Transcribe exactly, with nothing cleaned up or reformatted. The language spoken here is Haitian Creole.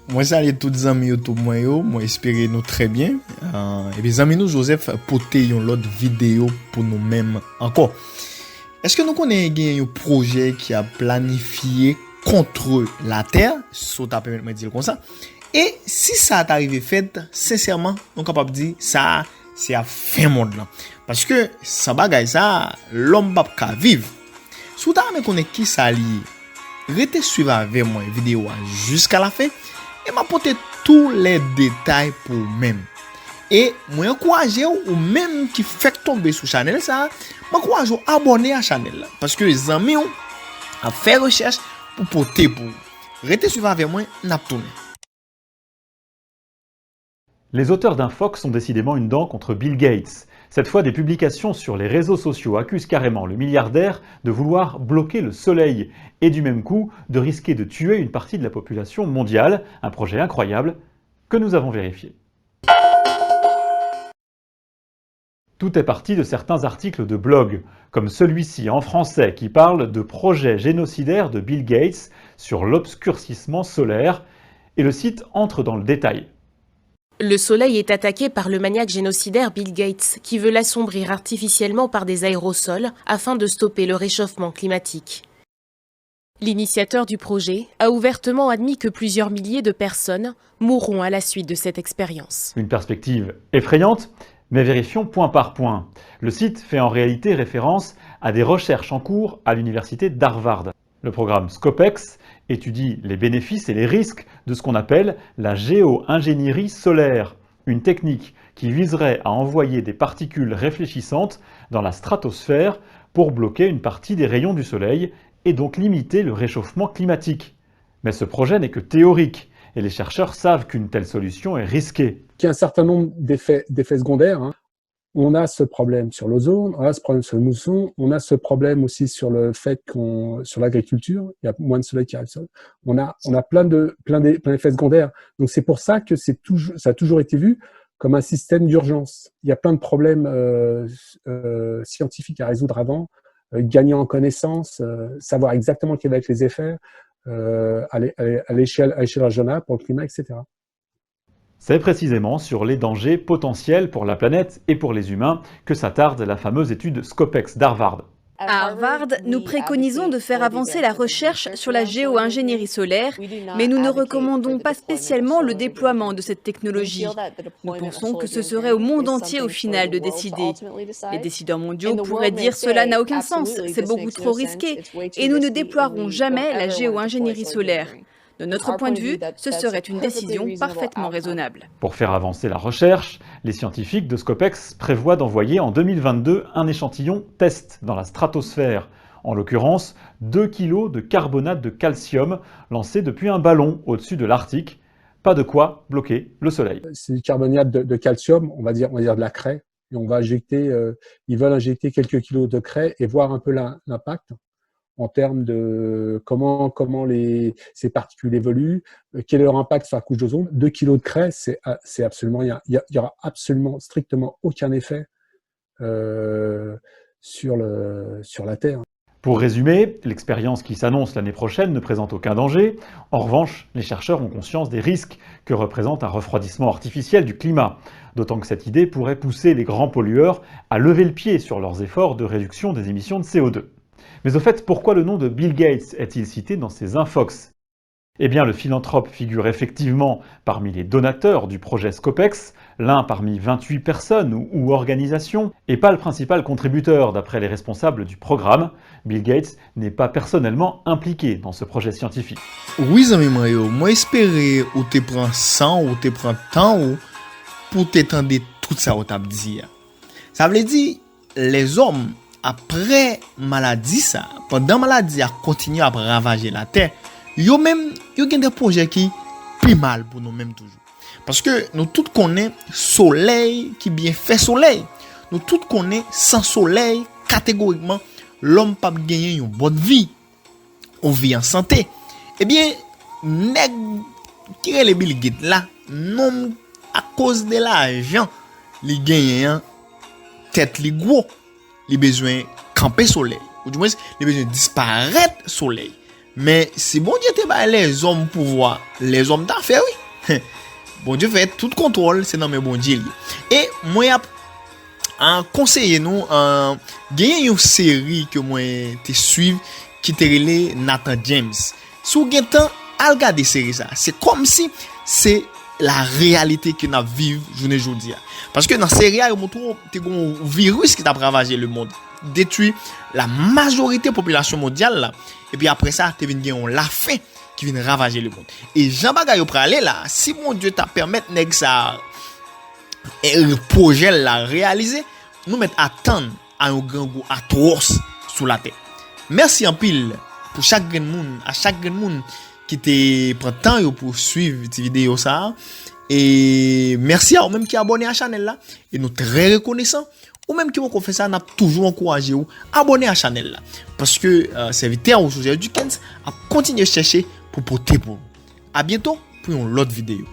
Mwen salye tout zanmi YouTube mwen yo, mwen espere nou trè byen. Ah, epi zanmi nou Joseph pote yon lòt videyo pou nou menm ankò. Èske nou konnen genyen yon pwojè ki ap planifye kont latè, si w ta pèmèt mwen di l konsa? E si sa ta rive fèt, sensèman, nou kapab di sa a se ap fen mond lan. Paske san bagay sa a, lòm p ap ka viv. Si w ta renmen konnen kisa li ye, rete swiv avè mwen videyo a jiska lafen e m ap pote tou lè detay pou ou menm. E mwen ankouraje w, ou menm ki fèk tonbe sou chanèl sa a, m ankouraje w abòne a chanèl la, paske zanmi w ap fè rechèch pou pote pou ou. Rete swiv avè mwen, n ap tounen. Les auteurs d'un fox sont décidément une dent contre Bill Gates. Cette fois, des publications sur les réseaux sociaux accusent carrément le milliardaire de vouloir bloquer le soleil et du même coup de risquer de tuer une partie de la population mondiale, un projet incroyable que nous avons vérifié. Tout est parti de certains articles de blog, comme celui-ci en français qui parle de projet génocidaire de Bill Gates sur l'obscurcissement solaire, et le site entre dans le détail. Le Soleil est attaqué par le maniaque génocidaire Bill Gates, qui veut l'assombrir artificiellement par des aérosols afin de stopper le réchauffement climatique. L'initiateur du projet a ouvertement admis que plusieurs milliers de personnes mourront à la suite de cette expérience. Une perspective effrayante, mais vérifions point par point. Le site fait en réalité référence à des recherches en cours à l'université d'Harvard. Le programme SCOPEX étudie les bénéfices et les risques de ce qu'on appelle la géo-ingénierie solaire, une technique qui viserait à envoyer des particules réfléchissantes dans la stratosphère pour bloquer une partie des rayons du soleil et donc limiter le réchauffement climatique. Mais ce projet n'est que théorique, et les chercheurs savent qu'une telle solution est risquée. Qu'il y a un certain nombre d'effets secondaires. On a ce problème sur l'ozone, on a ce problème sur le mousson, on a ce problème aussi sur le fait qu'on, sur l'agriculture, il y a moins de soleil qui arrive sur, on a, on a plein de, plein de, plein d'effets secondaires. Donc c'est pour ça que c'est toujours, ça a toujours été vu comme un système d'urgence. Il y a plein de problèmes euh, euh, scientifiques à résoudre avant, euh, gagner en connaissances, euh, savoir exactement quels vont être les effets euh, à l'échelle régionale pour le climat, et cetera. C'est précisément sur les dangers potentiels pour la planète et pour les humains que s'attarde la fameuse étude SCOPEX d'Harvard. À Harvard, nous préconisons de faire avancer la recherche sur la géo-ingénierie solaire, mais nous ne recommandons pas spécialement le déploiement de cette technologie. Nous pensons que ce serait au monde entier au final de décider. Les décideurs mondiaux pourraient dire cela n'a aucun sens, c'est beaucoup trop risqué, et nous ne déploierons jamais la géo-ingénierie solaire. De notre point de vue, ce serait une décision parfaitement raisonnable. Pour faire avancer la recherche, les scientifiques de SCOPEX prévoient d'envoyer en deux mille vingt-deux un échantillon test dans la stratosphère, en l'occurrence deux kilos de carbonate de calcium lancé depuis un ballon au-dessus de l'Arctique. Pas de quoi bloquer le soleil. C'est du carbonate de, de calcium, on va dire, on va dire de la craie, et on va injecter, euh, ils veulent injecter quelques kilos de craie et voir un peu l'impact en termes de comment, comment les, ces particules évoluent, euh, quel est leur impact sur la couche d'ozone. Deux kilos de craie, c'est, c'est absolument, il y, a, il y aura absolument strictement aucun effet euh, sur, le, sur la Terre. Pour résumer, l'expérience qui s'annonce l'année prochaine ne présente aucun danger. En revanche, les chercheurs ont conscience des risques que représente un refroidissement artificiel du climat, d'autant que cette idée pourrait pousser les grands pollueurs à lever le pied sur leurs efforts de réduction des émissions de C O deux. Mais au fait, pourquoi le nom de Bill Gates est-il cité dans ces infox ? Eh bien, le philanthrope figure effectivement parmi les donateurs du projet SCOPEX, l'un parmi vingt-huit personnes ou, ou organisations, et pas le principal contributeur d'après les responsables du programme. Bill Gates n'est pas personnellement impliqué dans ce projet scientifique. Wi zanmi mwen yo, mwen espere ou te pran san w, ou te pran tan w pou w te tande tout sa yo t ap di a. Sa vle di, lèzòm, apre maladi sa, pandan maladi a kontinye ap ravaje latè, yo menm, yo gen de pwojè ki pi mal pou nou menm toujou. Paske nou tout konnen solèy ki byen fè solèy. Nou tout konnen san solèy, kategorikman, lòm p ap genyen yon bòn vi. Ou vi an sante. Ebyen, nèg ki rele Bill Gates la, nonm akoz de lajan li genyen an, tèt li gwo, li bezwen kanpe solèy. Oudimwens, li bezwen disparèt solèy. Men si Bondye te bay lèzòm pouvwa, lèzòm ta fè wi. Bondye fè tout kontwòl, se nan men Bondye li. E mwen ap a, konseye nou, a, genyen yon seri ke mwen te swiv ki te rele Nathan James. Si w gen tan, al gade seri sa. Se kòmsi se la reyalite ke n ap viv jounen jodi a. Paske nan seri a, yo montre w te gen yon viris ki t ap ravaje lemonn, detwi la majorite popilasyon mondyal la. Epi apre sa, te vin gen yon lafen ki vin ravaje lemonn. E jan bagay yo prale la, si Bondye ta pèmèt nèg sa a, e, pwojè l la reyalize, nou mèt atann a yon grangou atwòs sou latè. Mèsi anpil pou chak grenn moun, a chak grenn moun ki te pran tan yo pou swiv ti videyo sa a. E mèsi a ou menm ki abòne a chanèl la. E nou trè rekonesan. Ou menm ki poko fè sa, n ap toujou ankouraje w abòne a chanèl la. Paske, e, sèvitè ou Joseph Duckens ap kontinye chèche pou pote pou ou. A byento pou yon lòt videyo.